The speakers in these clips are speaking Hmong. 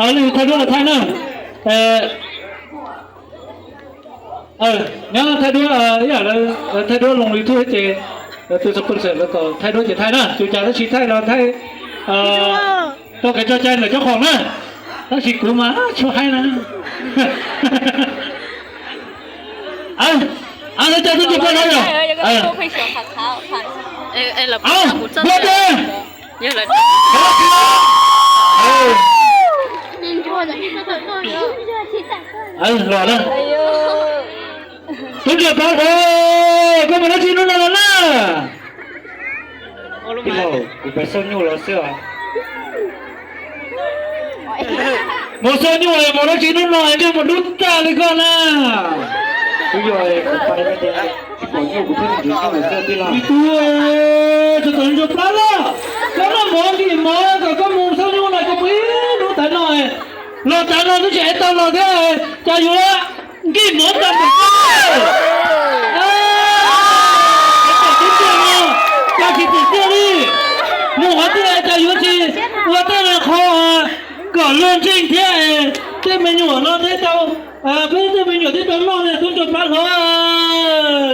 Leej twg thaij duab los thaij na. Nyob thaij duab, ib yam lawv thaij duab loo YouTube ces tus sponsor lawv kom thaij duab ces thaij na, tus cas tab sis thaij los thaij rau kev tso cai ntawm cov khoom na, tab sis kuv mas tsis haib na. Lawv cov tub rog pab lawv yog, npua tes. Los na, tub rog pab lawv, koj mus dab tsi hnub no los na? Tij laug, kuv pais xauj nyuj los xwb os. Mus xauj nyuj es mus dab tsi hnub no es ntsej muag dub tag li koj na? Kuv yog kuv pais tias tsis pom nyuj kuv thiaj mus nrhiav nyuj los xwb tij laug. Tub, txog tom ntsuag plab lawm, koj noj mov ntim mov kom koj mus xauj nyuj no koj mus ib hnub tav no, los tav no twb tsis hais tau los thiab, cas yuav nkig mov tag npaum koj. Tub rog no, cas tsis tsim txiaj li, mus qhov twg cas yuav tsis ua tej qho kom luag ntseeg thiab, tej me nyuam no thiaj tau, peb tej me nyuam thiaj tau noj li tub rog plab hlob.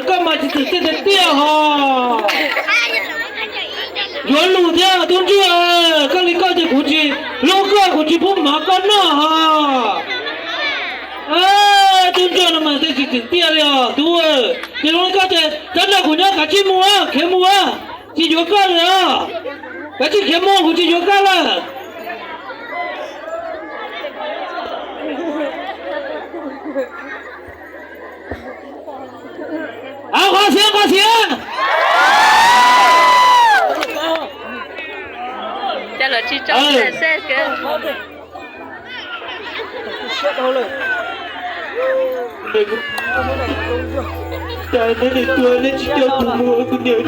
Koj mas tsis tsim txiaj tiag tiag hos. Yuav lus thiab tub ntsuag, koj li koj ces kuv tsis hlub koj, kuv tsis pub mov koj noj hos. Tub ntsuag no mas tsis tsim txiaj li os tub. Ces zoo li koj ces txhob nrog kuv nyob, kav tsij mus, khiav mus, tsis yuav koj li os. Kav tsij khiav mus, kuv tsis yuav koj lawm. Qhov xiav, qhov xiav. Cas neb niam tuag neb tsis coj kuv mus, kuv niam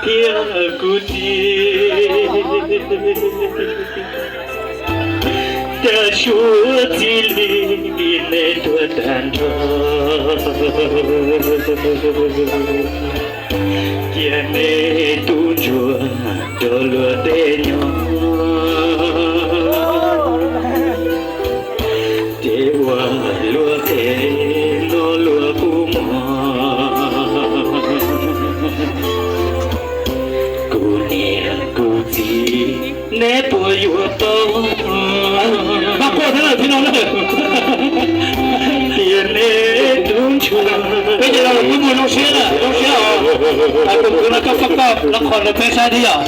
thiab kuv txiv. Thiab kuv txiv, cas suav txij li neb tuag tag nrho, cia neb tub ntsuag nrog luag tej nyuag, ces ua luag tej no luag kuj mog. Kuv niam kuv txiv, neb puas yuav tau? Mas quaj thiab lawm tib no na. Tias neb tub ntsuag, peb ces los kuj mus zoo siab na, zoo siab os. Tus kwv no coj koj los qhov ntawd peb saib thiab yom.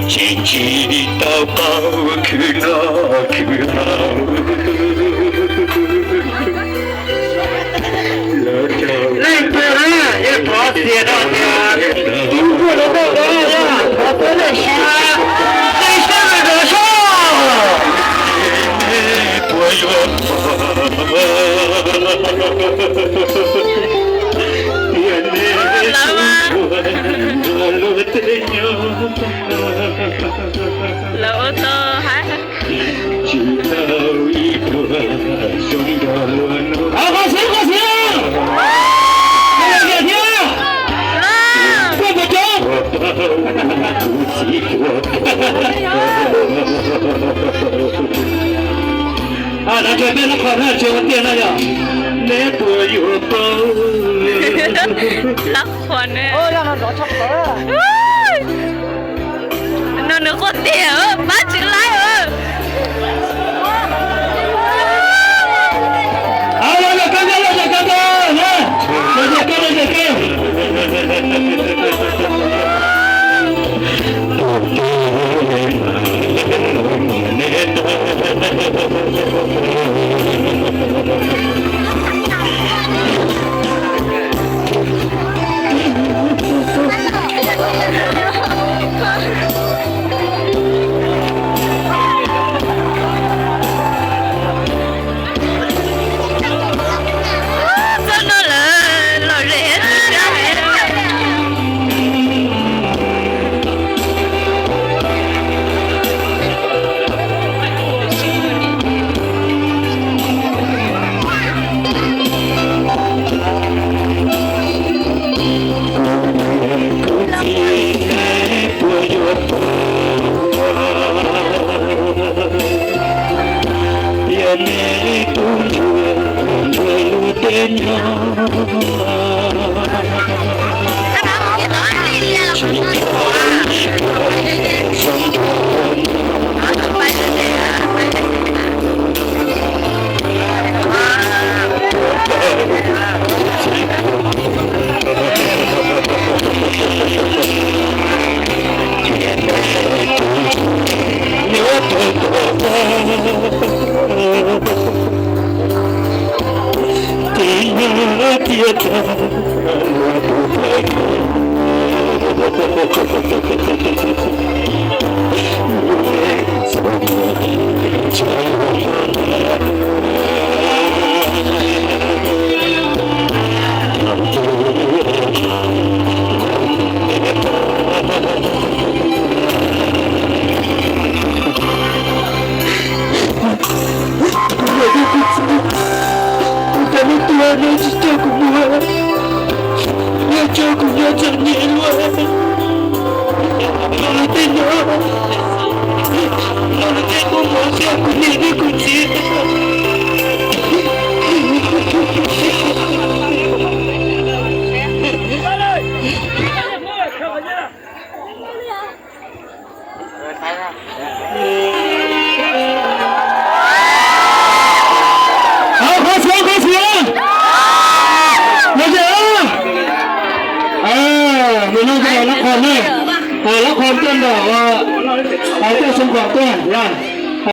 Tsis tsis tau paub khwv noj khwv haus. Leej twg na yog thov txias no tias tub ntsuag rau tau no na, thov peb leej siab, leej siab rau sab. Lawv ua tau hab. Qhov xiav, qhov xiav. Koj yog tiag thiab. Koj puas coob? Nov tso peb lab qhua na, tsis ua tiag no yog. Neb puas yuav paub? Lab qhua ne. No nws quaj tiag, pab tsis laib. Kuv cov lub tuag no tsis coj kuv mus, yog tso kuv nyob txom nyem luaj. Los tej no, los tej kuv mos siab kuv niam thiab kuv txiv. Qhov txhia, qhov txhia, no ces, nws no ces lab qhov ne, lab qhov tuaj ntawm, tuaj xoo kom tuaj yog.